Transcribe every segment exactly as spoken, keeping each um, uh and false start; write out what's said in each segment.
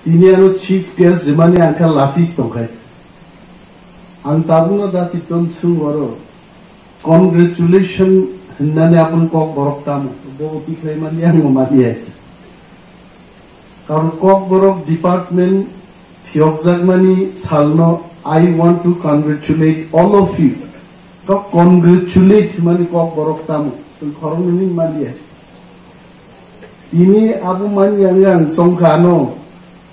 Tini ano chief guest rimani ang kha lasis tongkhai. Ang tabukno da chiton swng oro congratulation hwnmani aboni kok borok tamo? Bo tikhlai mani ang mani ai. Karon kok borok department phiyokjakmani salno I want to congratulate all of you. Kok congratulate hwnmani kok borok tamo? Chwng khoroknwi mani ai. Tini abo mani ang ang chongkha ano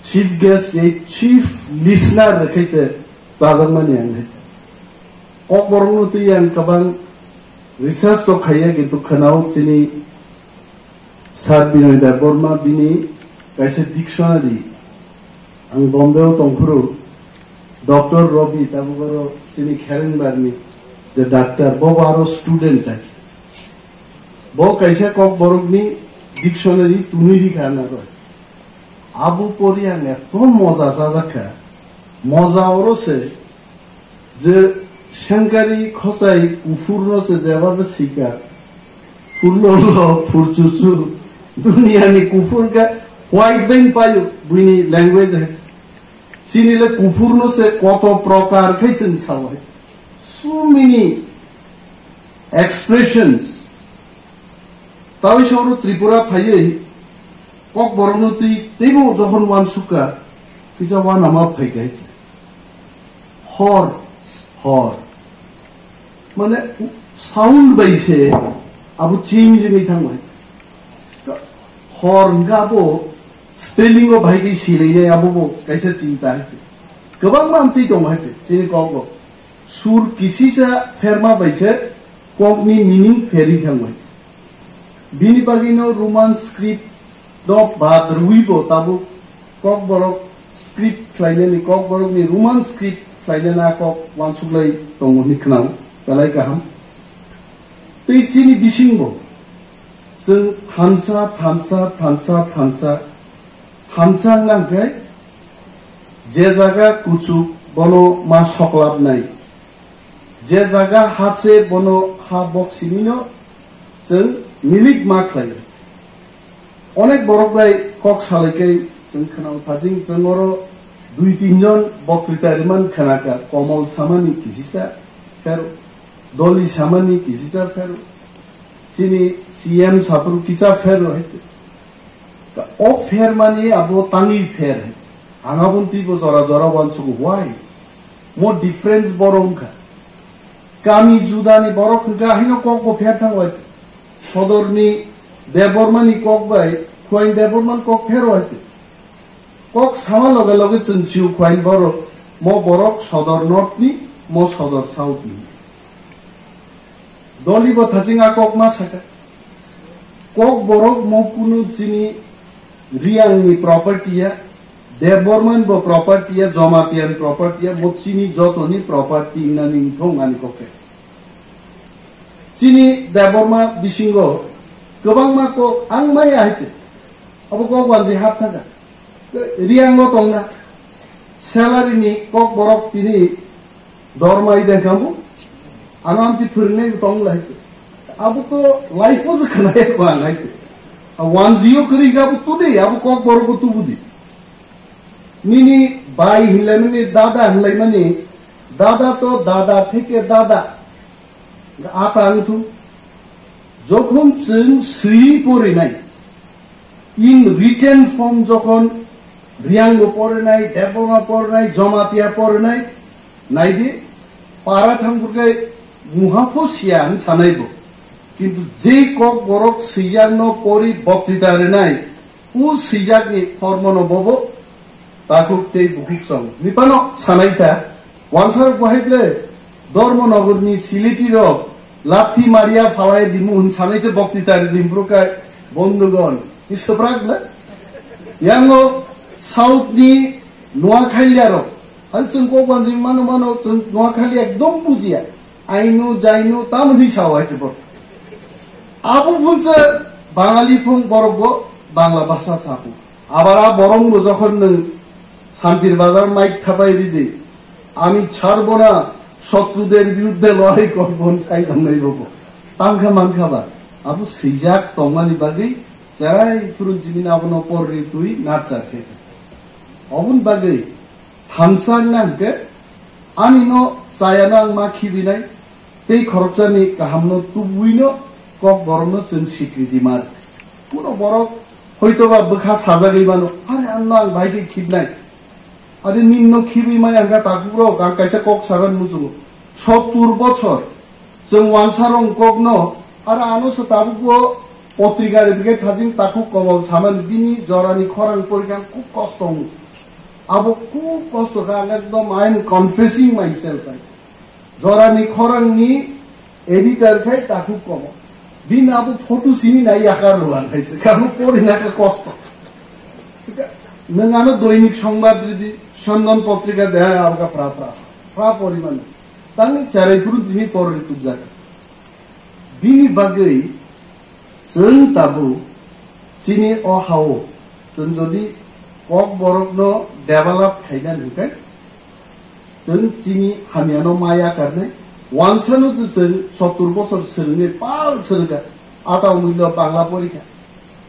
chief guest, ei chief listener rwkhe se chajakmani ang hai. Kok borokno twi ang kwbang research to khaiya, kintu khwnao chini Sir Binoy Debbarma bini kaisa dictionary, ang Bombay o tongphuru Doctor Robi tabuk oro chini Kherengbarni je doctor, bo aro student hai. Bo kaisa kok borokni dictionary tunui rikha na rw. Abo pori ang eto moja chajakha. Moja oro se je sengkari khosai kuphurno se jeba be sika. Phulolo, phurchuchu, duniyani kuphur khe white bai payo buini language hai. Chini le kuphurno se koto prokar khai chwng sao hai. So many expressions. Tawi soro Tripura phaiwi kok borokno twi teibo jokhon wansukha, kisa wanama phai khe hor, hor. Mane sound bai se abo change wngwi thangbai. Hor hwnkhe abo spelling o bahai khe silainai, abo bo kaisa chinta hai. Kwbangma amtwi tongo hai se chini kok bo. Sur kisisa pherma bai se kokni meaning pherwi thangbai. Bini bagwino Roman script no bad rwui bo tabuk kok borok script khlainani, kok borokni Roman script khlainani a kok wansuklai tongo hinwi khwnao, belai kaham. Tei chini bisingbo chwng thansa, thansa, thansa, thansa, thansa wngna hwnkhe je jaga kuchuk bono ma soklapnai, je jaga ha se bono ha bok sinino chwng milik ma khlai. Onek borok bai kok salai khe chwng khwnao thajing, chwng oro dui tin jon boktwita rimani khwnakha, Komol samani kisisa phero, Doli samani kisisa phero, chini C M saphuru kisa phero hai. O pher mani abo tangwi pher hai. Ang aboni twibo jora jora uansugo, why? Mo difference boro wngkha. Kami judani borok hwnkha haino kokbo pher thango hai. Sodorni Debbarmani kok bai Khuaini Debbarmani kok phero hai. Kok sama loge loge chwng sio Khuaini borok, mo borok Sodor North ni, mo Sodor South ni. Doli bo thaching a kok ma saka. Kok borok mo kunu chini Riang ni property ya, Debbarman bo property ya, Jamatia ni property ya, mo chini joto ni property wngna ni wngthong ani kok khe. Chini Debbarma bisingo kwbangma kok ang maya hai se. Abo kok wanjwi hap thaka. Riang o tongna. Salary ni kok borok tini dormai den kambu. Ano amti phwrwngnai tong lai. Abo to life o se khna ya ko anai. A wanjwi o kwrwi ga bu tu de, abo kok borok bo tu bu di. Nini bai hinlai mani, dada hinlai mani, dada to dada theke dada. Ata ang tu. Jokhon chwng swi porinai, in written form jokhon Riang bo porinai, Debbarma porinai, Jamatia porinai, naidi, para thangburgai muha pho siya ang sanai bo. Kintu jei kok borok siyang no pori boktita rinai, u siyakni hormono bobo takhuk tei bukhuk chong. Nipano sanai ta, wansarok bahai ble Dharmanagarni siliti rok lathi maria phalai dimu hwn sanai se boktita ri dimpro kai bondhugon. Isoprak ble. Yango South ni Noakhailia rok. Hal chwng kok banjwi mano mano chwng Noakhailia ekdom bujiya. Ainu, jainu, tamo hwnwi sao hai se borok. Abo phunsa Bangali phung borok bo Bangla bhasha sapu. Abar a borok bo jokhon nwng Santir Bazar mic thapai ridi, "Ami ছাড়ব না শত্রুদের বিরুদ্ধে লড়াই করব" hwn sai tongnai bobo. Tangkha mankha ba, abo swijak tongmani bagwi cherai phuru jibini abono porri twi narchar khe. Oboni bagwi thansa wngna hwnkhe ani no chayano ang ma khibinai, tei khoroksani kahamno tubui no kok borokno chwng sikriti mar. Kuno borok hoitoba bwkha sajagwi mano, "Are anno ang bai khe khibnai." Are ninno khibwi maya hwnkha takhuk rok, ang kaisa kok sagan muchungo. Sottur bochor chwng wansa rong kokno, are ano se tabukbo potrika rebikhe thajing takhuk komol samani bini jorani khorang porikha ang kuk kosto wngo. Abo kuk kosto kha, ang ekdom I am confessing myself. Jorani khorangni editor khai takhuk komo. Bini abo photo simi nai yakar rwang khai se. Kamo pori na kha kosto. Nwng ano Doinik Songbat ridi, Sandon Potrika de hai abga pra pra. Pra pori mano. Tangni charai phuru jini por ri tubjak. Bini bagwi chwng tabuk chini o hao chwng jodi kok borokno develop khaina hwnkhe, chwng chini hamyano maya karnai. Wansano se chwng sottur bosor swrwngwi pal swrwngkha. Ata umwilo Bangla porikha.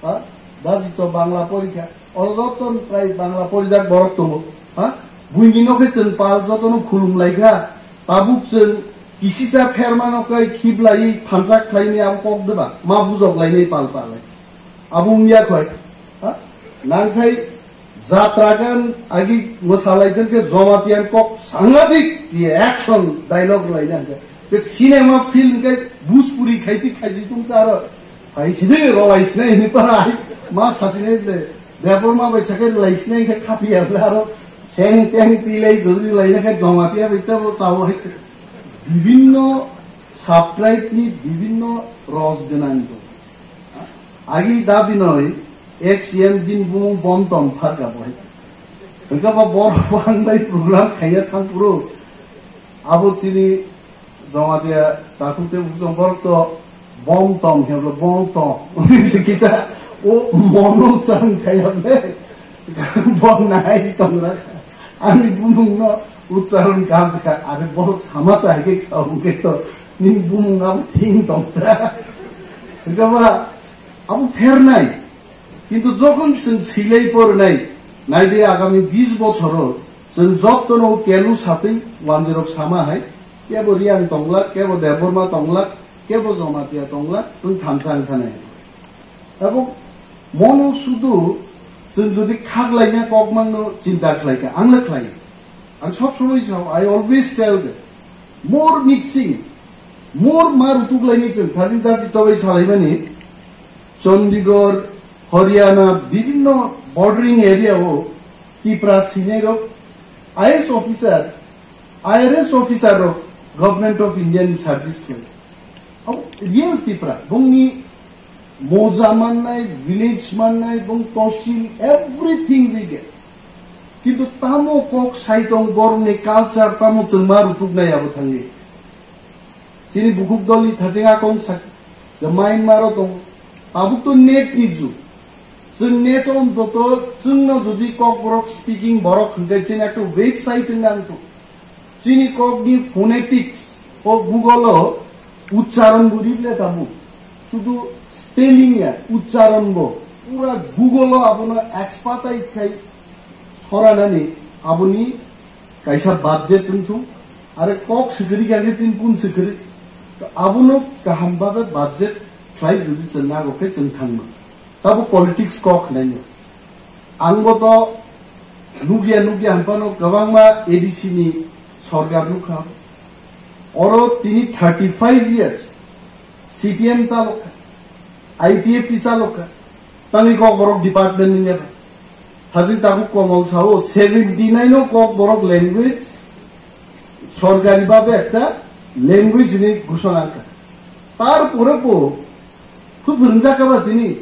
Ha? Daji to Bangla porikha. O joton prai Bangla porijak borok tongo. Ha? Buini no khe chwng pal jotono khulum laikha. Tabuk chwng kisisa phermano kai khiblai thansa khlaini abo kok deba. Ma bujok lainai pal pal lai. Abo wngya khoi. Ha? Nangkhai jatra gan agi mwsalai khe Jamatia kok sangadik ye action dialogue laina hwnkhe. Ke cinema film kai Bhojpuri khaiti khaiji tung ta aro. Hai sidi rolai sinai ni para hai. Ma sasine de. Debor ma bai sakai lai sinai khe khapi ya aro. Seng teng tilai jodi laina khe Jamatia bai ta bo chao hai. Bibinno subtribe ni bibinno ros gwnang dong. Agi dabi noi, ex C M din bumung bom tom pharka bo hai. Hingka ba bor bang bai program khaiya thang puro. Abo chini Jamatia takhuk te bukjong borok to bom tom hebo bom tom. Uni se kita o mono chang khaiya le. Bom nai tom ra. Ani bumung no ucharon kam kha. Are borok sama sa hai ke sa ke to. Nini bumung abo thing tongkha. Hingkhe ba abo phernai. Kintu jokhon chwng swilai pornai, naidi agami bis bochoro chwng jotono kelu satwi wanjirok sama hai, kebo Riang tonglak, kebo Debbarma tonglak, kebo Jamatia tonglak, chwng thansa wngkha nai. Abo mono sudu chwng jodi khaklaina kokmangno chinta khlaikha, ang le khlai. Ang sob somoi sao, I always tell them, more mixing, more ma rutuklaini chwng thajin dachi tobai salaimani, Chandigarh, Haryana, bibhinno bordering area o Tipra senior rok, I A S officer, I R S officer rok Government of India ni service khe. Abo real Tipra, bongni moja mannai, village mannai, bong tosil, everything we get. Kintu tamo kok sai tong borokni culture tamo chwng ma rutuknai abo thangwi. Chini bukhuk dolni thaching akong sak, the Myanmar o tong, tabuk to net ni jug. Chwng net o ontoto chwngno jodi kokborok speaking borok hwnkhe chini ekta website wng nang to. Chini kokni phonetics o Google o uchcharon bo rible tabuk. Sudu spelling ya, uchcharon bo. Pura Google o abono expertise khai soranani aboni kaisa budget wngthung. Are kok swkiri khe chini pun swkiri. To abono kaham babe budget khlai jodi chwng nago khe chwng thangma. Tabo politics kok hwnwi. Ang bo to nugya nugya hwnphano kwbangma A D C ni sorkar nukha. Oro tini thirty five years C P M chalokha, I P F T chalokha, tangwi kokborok department ni neta. Hajing tabuk Komol sao seventy nine o kokborok language sorkari babe ekta language ni gusona kha. Tarpore bo Khe phwrwngjak kha ba tini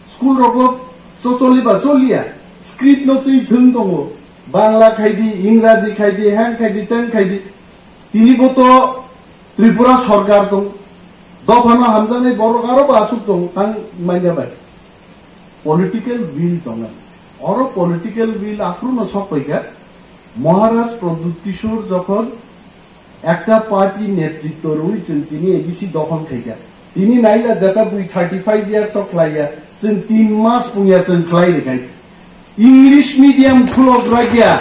school rogo chocholi ba choliya, script no twi thwng tongo, Bangla khaidi, Ingraji khaidi, hang khaidi, teng khaidi. Tini bo to Tripura sorkar tong, dophano hamjaknai borok aro bo achuk tong, tang manya bai. Political will tongnai. Oro political will aphuru no sok paikha. Maharaj Pradyut Kishore jokhon ekta party netritto rwi chwng tini A D C dokhon khaikha. Tini naila jeta bui thirty five years o khlaiya, chwng tin mas pungya chwng khlai rwkhai. English medium khulok rakya.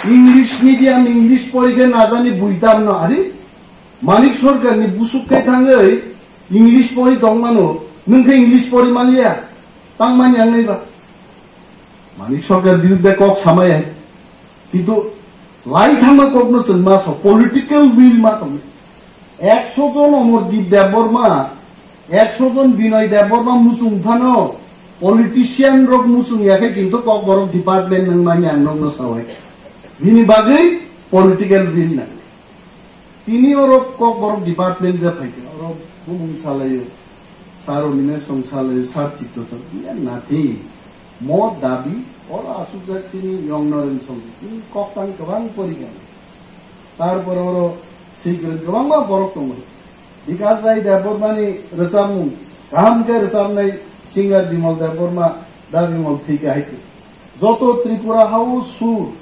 English medium, English porikhe najani buitam no ari. Manik Sarkar ni busuk khe thangwi English pori tongmano. Nwng khe English pori manliya. Tangmani ang naiba. Manik Sarkar biruddhe kok samaya. Kintu lai thangma kokno chwng ma sa political will ma tong. Ekso jon Omordeep Debbarma, ekso jon Binoy Debbarma muchung phano politician rok muchung yakhe kintu Kokborok department nang mani ang nokno sawai. Bini bagwi political will nang. Tini oro Kokborok department je phaikha, oro bumung salaio, sar Animesh song salaio, sar Chitto song, iya nathi. Mo dabi, oro asukjak tini Yong Noren song, tini koktang kwbang porikha. Tarpor oro secret kwbangma borok tongo. Bikas Rai Debbarmani rwchapmung, kaham khe rwchapnai singer Bimal Debbarma, da Bimal thwikha hai khe. Joto Tripura hao sur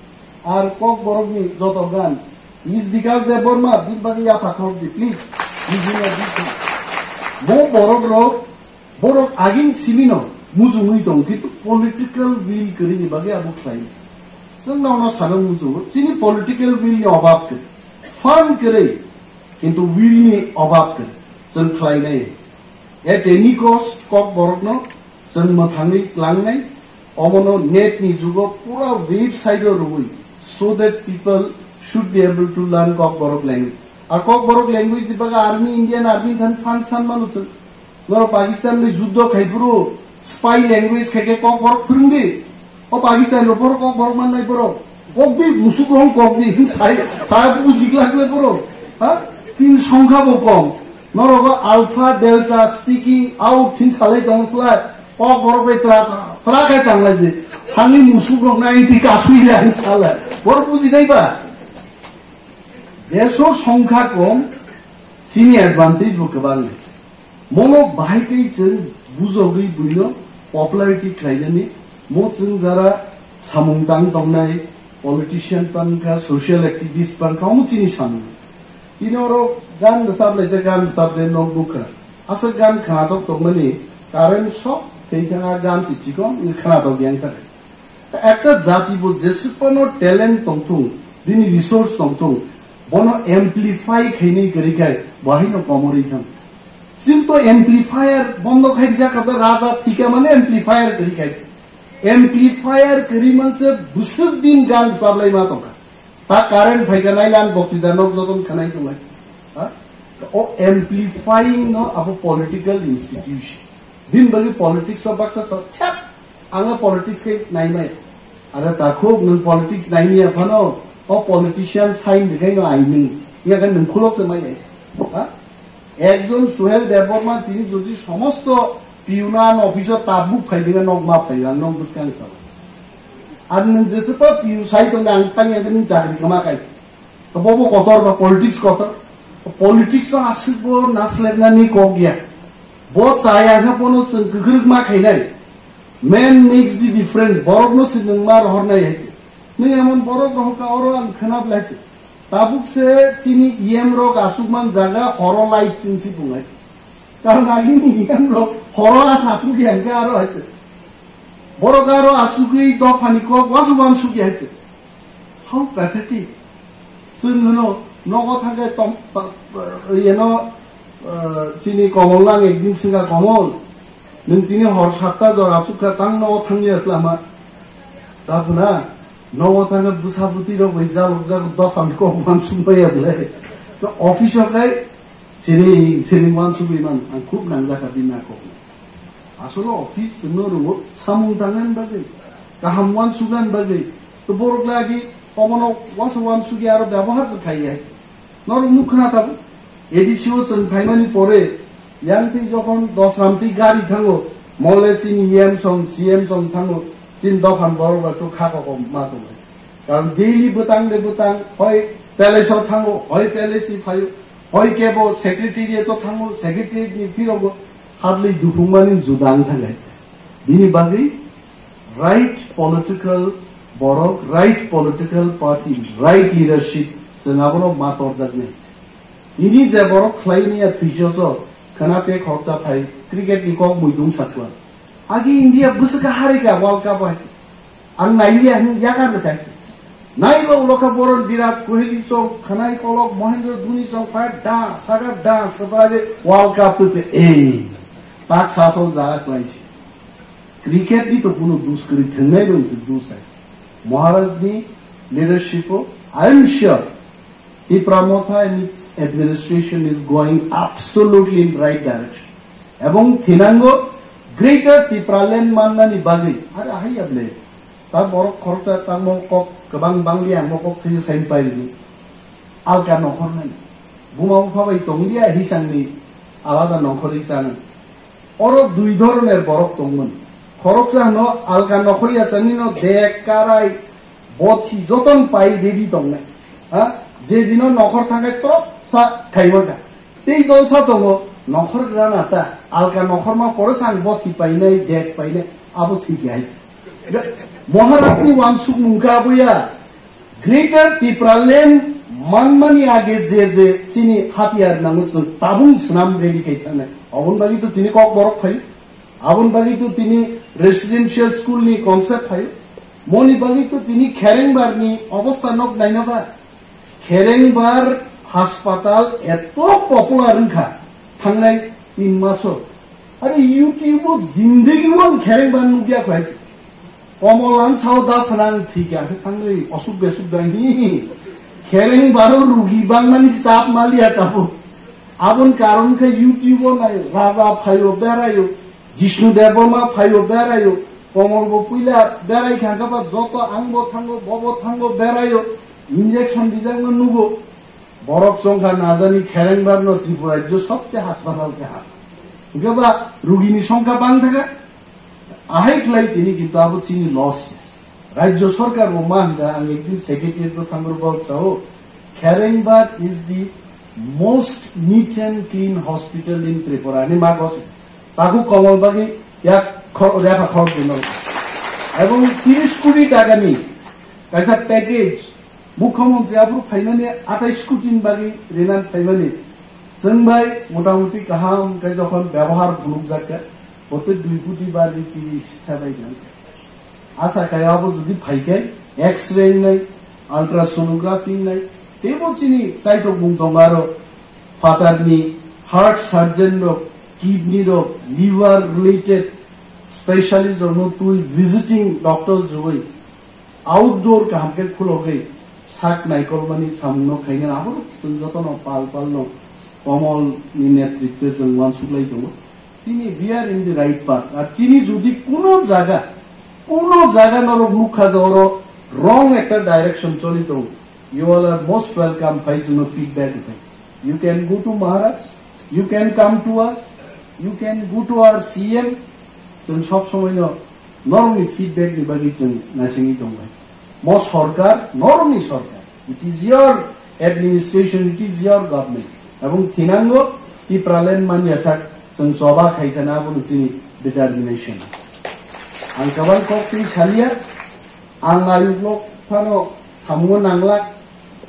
ar Kokborokni joto gan. Please, Bikas Debbarma, bini bagwi yapha khorokdi, please. Bini bagwi yapha. Bo borok rok, borok agin simino mujungwi tong, kintu political will kwrwini bagwi abo khlai. Chwng nono sana muchungo, chini political will ni obab kwrwi. Fund kwrwi, kintu will ni obab kwrwi. Chwng khlainai. At any cost, Kokborokno chwng mwthangwi tlangnai, omono net ni jugo pura website o rwui, so that people should be able to learn Kokborok language. Ar Kokborok language ni bagwi army, Indian army than fund san manu chwng. Norok Pakistan ni juddo khai phuru spy language khai khe Kokborok phwrwngdi. O Pakistan rok borok kok borok mannai borok. Kok di, musuk rong kok di. Sai, sai buji glak le borok. Ha? Tin songkha bo kom. Norogo alpha, delta, sticking out, tin salai tong fly. Kok borok bai tra, tra kai tanglai di. Thangni musuk rok nai ti kasui le ang salai. Borok buji nai ba? Deso songkha kom, chini advantage bo kwbang le. Mono bahai tei chwng bujogwi buino popularity khlainani, mo chwng jara samung tang tongnai politician pangkha, social activist pangkha, omo chini samung. Tini oro gan rwchap lai tei gan rwchap de nok bukha. Aswk gan khnatok tongmani current shock tei thanga gan si chikon khnatok yang thaka. Ekta jati bo jeswk phano talent tongthung, bini resource tongthung, bono amplify khainai kwrwi khai bo haino komorwi thang. Chwng to amplifier bondo khai jak kha, raja thika mane amplifier kwrwi khai. Amplifier kwrwi manse bwswk din gan chablai ma tongkha. Ta current phaikha nailan bokti da nok joton khanai tonglai. Ha? O amplifying no abo political institution. Din bagi politics o baksa so chat. Ang o politics ke naimai. Are takhuk nwng politics naimaya phano o politician sign dikai no aiming. Iya kan nwng khulok se mai. Ha? Ekjon Suhel Debbarma tini jodi somosto piunan office o tabuk phai dinga nok ma phai ang nok bwskang sa. Ar nwng jese pa piu sai tong ang tang yang nwng chakri kama kai. To bobo kotor ba politics kotor. Politics to aswk bo naslek na ni kok ya. Bo saya ha bono chwng kwkrwk ma khainai. Man makes the difference. Borok no se nwng ma rohor nai hai. Nwng emon borok rohor ka oro ang khwnap lai. Tabuk se chini E M rok aswk man jaga horo light ching si bungai. Karon agini E M rok horo as aswk yang ka aro hai. Borok aro aswk i dophani kok wasu wan suk ya hai. How pathetic. Chwng hwno, nogo thangkhe tom, pa, pa, yeno, eh, chini Komol lang ekdin swngkha, "Komol, nwng tini hor satta jora sukha tang nogo thangya tlama." Ta phuna, nogo thangkhe bwsa bwtwi rok bai jalok jak dophani kok man sumaya bwle. To office o khai siring, siring wan sugwi man, ang khub nangjakha bini a kok. Asole office chwngno rwo samung tangnani bagwi, kaham uansuknani bagwi. To borok lagi omono uansuk uansukya aro byabohar se khai ya. Norok nuk khna tabuk. A D C o chwng phaimani pore, yang twi jokhon dosram twi gari thango, mole chini E M song, C M song thango, chini dophan borok bai to kha kokom ma tongo. Karon daily bwtang de bwtang, hoi palace o thango, hoi palace ni phaio, hoi kebo secretariat o thango, secretariat ni phirogo. Hadlwi duphungmani juda wng thangkhe. Bini bagwi right political borok, right political party, right leadership, chwng abono ma torjaknai. Nini je borok khlai manya thwisoso, khwna tei khoroksa phai cricket ni kok muidung sakhuan. Agi India bwswk harika World Cup hai. Ang nailiya hin yakar betai. Naiba uloka boron Virat Kohli song, khanai kolok Mohendra Dhoni song, fire da, sagar da, sabai World Cup tu pe, eh, tak sasol jaga klaisi. Cricket ni to kuno dus kri thengnai rong se dus ai. Maharaj ni leadership o, I am sure Tipra Motha and its administration is going absolutely in right direction. Ebong thinango Greater Tipraland mannani bagwi, are ahai able, ta borok khoroksa tamo kok kwbang bangli ang kok thwi sain pailini. Alka nokhor nai. Buma bupha bai tongliya hisangni alada nokhorwi chana. Oro dui dhoroner borok tongmani. Khoroksa hwno alka nokhorya chani no dek, karai, bothi joton pai ready tongnai. Ha? Je dino nokhor thangkai chorok sa khaimaka. Tei dolsa tongo nokhor grana ta alka nokhorma pore sang bothi painai, dek painai, abo thik hai. Maharajni wansuk mungka aboya. Greater Tipraland manmani age je je chini hatiyar nango chwng tabung swnam ready khai thangnai. Oboni bagwi to tini kok borok phai. Aboni bagwi to tini residential school ni concept phai. Moni bagwi to tini Kherengbar ni obostha nok naina ba. Kherengbar haspatal eto popular wngkha thangnai tin maso. Are YouTube o jindegi o ang Kherengbar nukya khwai. Komol ang sao da phanang thik ya khe thangnai osuk besuk da hi. Kherengbar o rugi bangmani chap maliya tabo. Abon karon khe YouTube o nai raja phaio beraio, Jishnu Debbarma phaio beraio, Komol bo puila berai kha khe ba joto ang bo thango, bo bo thango beraio, injection dijakno nugo. Borok chongkha najani Kherengbar no Tripura rajyo sobse haspatal khe ha. Hingke ba rugini songkha bang thaka. Ahai khlai tini kintu abo chini loss ya. Rajyo sorkar bo ma hingka ang ekdin secretary to thangur bok sao. Kherengbar is the most neat and clean hospital in Tripura. Ani ma gos. Taku Komol bagi yak kho-, repa khor dino. Ebong tiris koti taka ni kaisa package Mukhyamantri aphuru phaimani atai scooty ni bagwi rinan phaimani. Chwng bai motamuti kaham khe jokhon byabohar phunukjak khe, bote dui koti ba ri tiri sitha bai nang. Asa khe abo jodi phai khe X-ray wngnai, ultrasonography wngnai, teibo chini chaithok mung tongo aro phatarni heart surgeon rok, kidney rok, liver related specialist rok no twi visiting doctors rwi outdoor kaham khe khulogwi sak naikolmani samungno khaina abo chwng jotono pal palno Komolni netritwe chwng uansuklai tongo. Tini we are in the right path. Ar chini jodi kuno jaga, kuno jaga norok nukha je oro wrong ekta direction choli tongo, you all are most welcome phai chwngno feedback rwphai. You can go to Maharaj, you can come to us, you can go to our C M. Chwng sob somoino norokni feedback ni bagwi chwng naisingwi tongbai. Mo sorkar, norokni sorkar. It is your administration, it is your government. Ebong thinango Tipraland manya sak chwng choba khai khana abo chini determination. Ang kabang kok twi salia, ang ayuk lok phano samungo nanglak,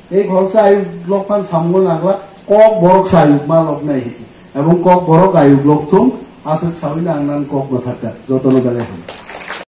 tei khoroksa ayuk lok phan samungo nanglak, kok borok sa ayuk ma lok nai hichi. Ebong kok borok ayuk lok thung, aswk sawi na ang nan kok bwthar kha, jotono belai hambai.